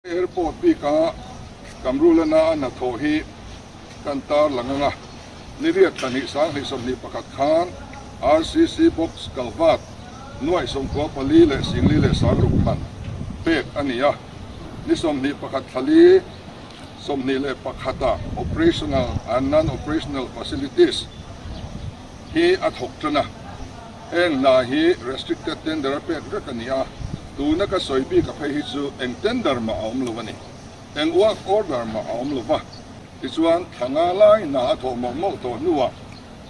Airport bika Kamrulana a hnathawh hi kan tarlang ang a, ni riat thla hnih 21 khan RCC box culvert nuaih 94 leh 40 leh 60 man pek a ni a, ni 21 thla li 21 ah operational and non-operational facilities hi a thawk tan a. Heng hna hi restricted tender a pek vek a ni a, tuna ka sawi bik a phei hi chu eng tender mah a awm lo a ni. Eng work order mah a awm lo va. Tichuan, thla nga lai hna a thawh mawlh mawlh tawh hnuah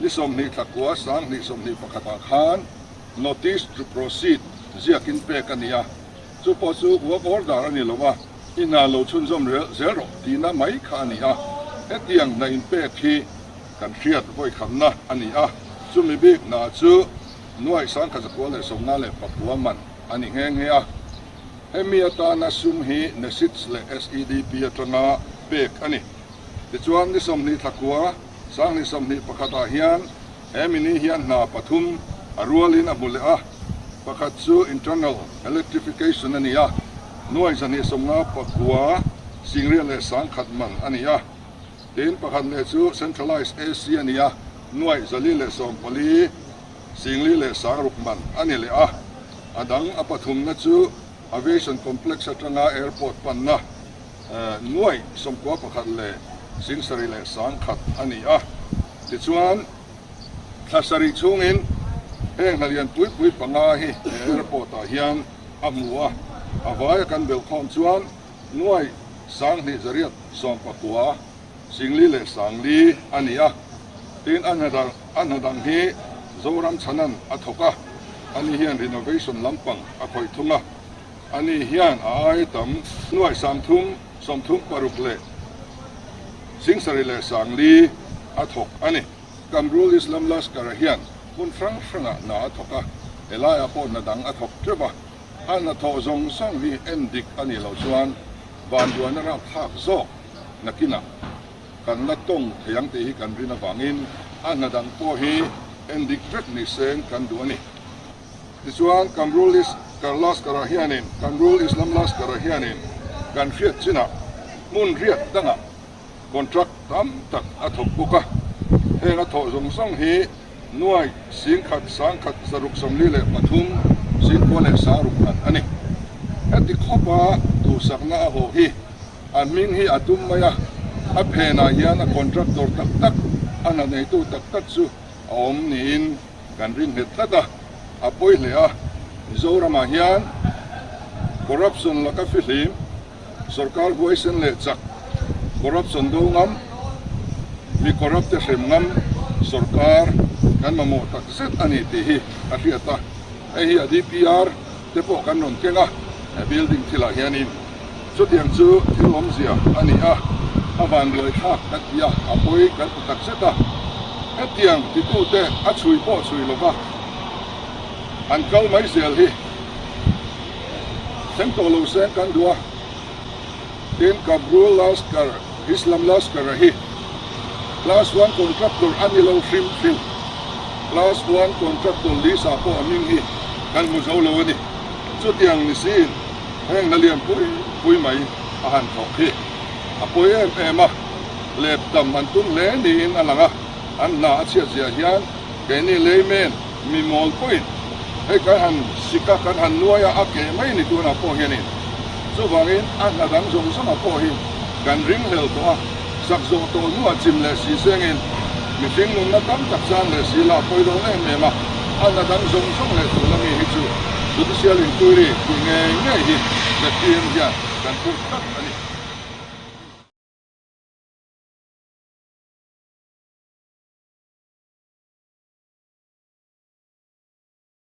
ni 20 thla kua 2021 ah khan notice to proceed ziakin pek a ni a, chu pawh chu work order a ni lo a, i hna lo chhunzawm zel rawh tihna mai kha a ni a, hetiang hna inpek hi kan hriat vawikhatna a ni a, chumi bik hna chu nuaih 1959 man a ni nghe nghe a. Hemi atana sum hi NESIDS leh SEDP atanga pek a ni. Tichuan ni 20 thla kua 2021 ah hian hemi ni hian hna pathum a rualin a hmu leh a, pakhat chu internal electrification a ni a, nuaih 259 8 leh 1000 man a ni a. Tin, pakhat leh chu centralised AC a ni a, nuaih 414 4 leh 6 man a ni leh a. A dang a pathumna chu Aviation Complex atanga airport panna nuaih 91 leh 7 leh 1000 a ni a. Tichuan, thla sarih chhungin heng hna lian pui pui panga hi he airport ah hian a hmu a. A vaia kan belhkhawm chuan nuaih 2819 4 leh 4 a ni a. Tin, a hna dang hi Zoram chhanan a thawk a, ani hian renovation lampang a khawih thung a. Ani hian a ai tam nuaih 336 leh 7 leh 4 a thawk a ni. Kamrul Islam Laskar-a hian hmun hrang hrangah hna a thawk a, helaiah pawh hna dang a thawk teuh a. A hnathawh zawng zawng hi en dik a nih loh chuan vanduaina rapthlak zawk nakinah kan la tawng thei ang tih hi kan rin avangin a hna dang pawh hi en dik vek ni seng kan duh a ni. Tichuan, Kamrul Is Laskar-ah hianin Kamrul Islam Laskar-ah hianin kan hriat chinah hmun riat dangah contract tam tak a thawk bawk a. Heng a thawh zawng zawng hi nuaih 10,000 643 9 leh 6 man a ni. Heti khawpa duhsakna a haw hi a hming hi a tum mai a, a phenah hian a contractor tak tak, a hna neitu tak tak chu a awm niin kan rin nghet tlat a, a pawi hle a. Mizoramah hian corruption laka fihlim, Sorkar huaisen leh chak, corruption do ngam, mi corrupt te hrem ngam sorkar kan mamawh tak zet a ni tih hi a hriat a. Hei hi a DPR te pawh kan rawn keng a, he building thilah hianin chutiang chu thil awmzia a ni a, a vanduai thlak kan ti a, a pawi kan ti tak zet a. Hetiang titute a chhui pawh chhui lova an kal mai zel hi. Thleng tawh lo seng kan duh a, tin Kabrul Laskar, Islam Laskar-a hi Class One Contractor a ni lo hrim hrim. Class One Contractor Lisa pawh a hming hi kan hmu zo lo a ni. Chutiang ni siin heng hna lian pui pui mai a han thawk hi a pawi em em a, lep tam an tum hle niin a lang a, an hna a chhiat ziah hian keini layman, Mi mawl pawhin hei kan han sik a, kan han nuai a, a keh mai ni tunah pawh hianin. Chuvangin a hna dang zawng zawngah pawh hi kan ringhlel tawh a, sak zawh tawh hnuah chim leh si sengin mihring nunna tam tak chan leh si lah pawi dawn em em a, a hna dang zawng zawng leh tuna mi hi chu Judicial Inquiry tih ngei ngei hi ZPM hian kan phur tlat a ni.